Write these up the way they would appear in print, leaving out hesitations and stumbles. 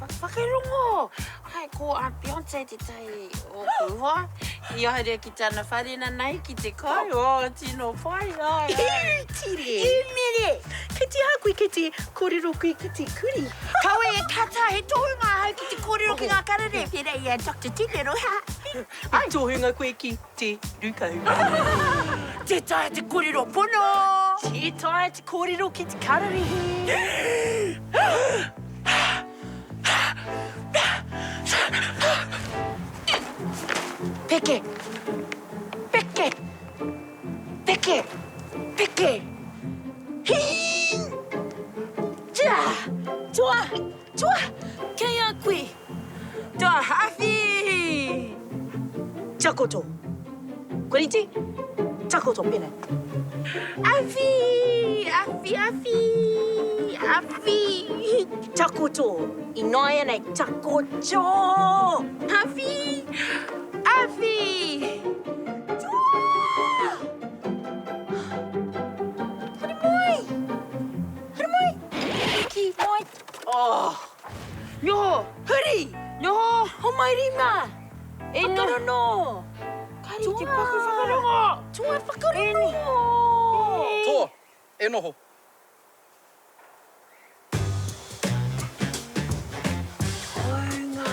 Whakarongo! Ai, ko a Beyonce tētahi ōku hoa. I haere ki tana whare nanei ki te kai. Oh, tino pai, ai, ai. Tire! E mere! Kei te aha koe, kei te kōrero koe ki te kurī? Kawe e Kata, he tohunga ahau ki te kōrero ki ngā karere, pērā i a Doctor Titero, ha! He tohunga koe ki te rukau. Tē taea te kōrero pono! Tē taea te kōrero ki te kararehe! Peke! Peke! Peke! Peke! Hing! Tia! Toa! Toa! Kei a koe! Toa awhi! Takoto. Kua rite? Takoto, pēnei. Awhi! Awhi, awhi! Awhi! Takoto. Ināianei, takoto! Awhi! Awhi! Toa! Haere mai! Haere mai! Ki mai! Oh! Noho! Huri! Noho! Homai rima! E no. Whakarongo! Kari te paku whakarongo! Toa whakarongo! Toa, e noho.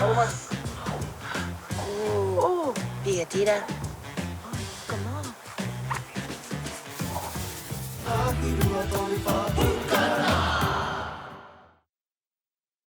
Tohunga. Haere mai. Oh, Pia tira. Ai, whakamā. Tahi, rua, toru, whā, puka.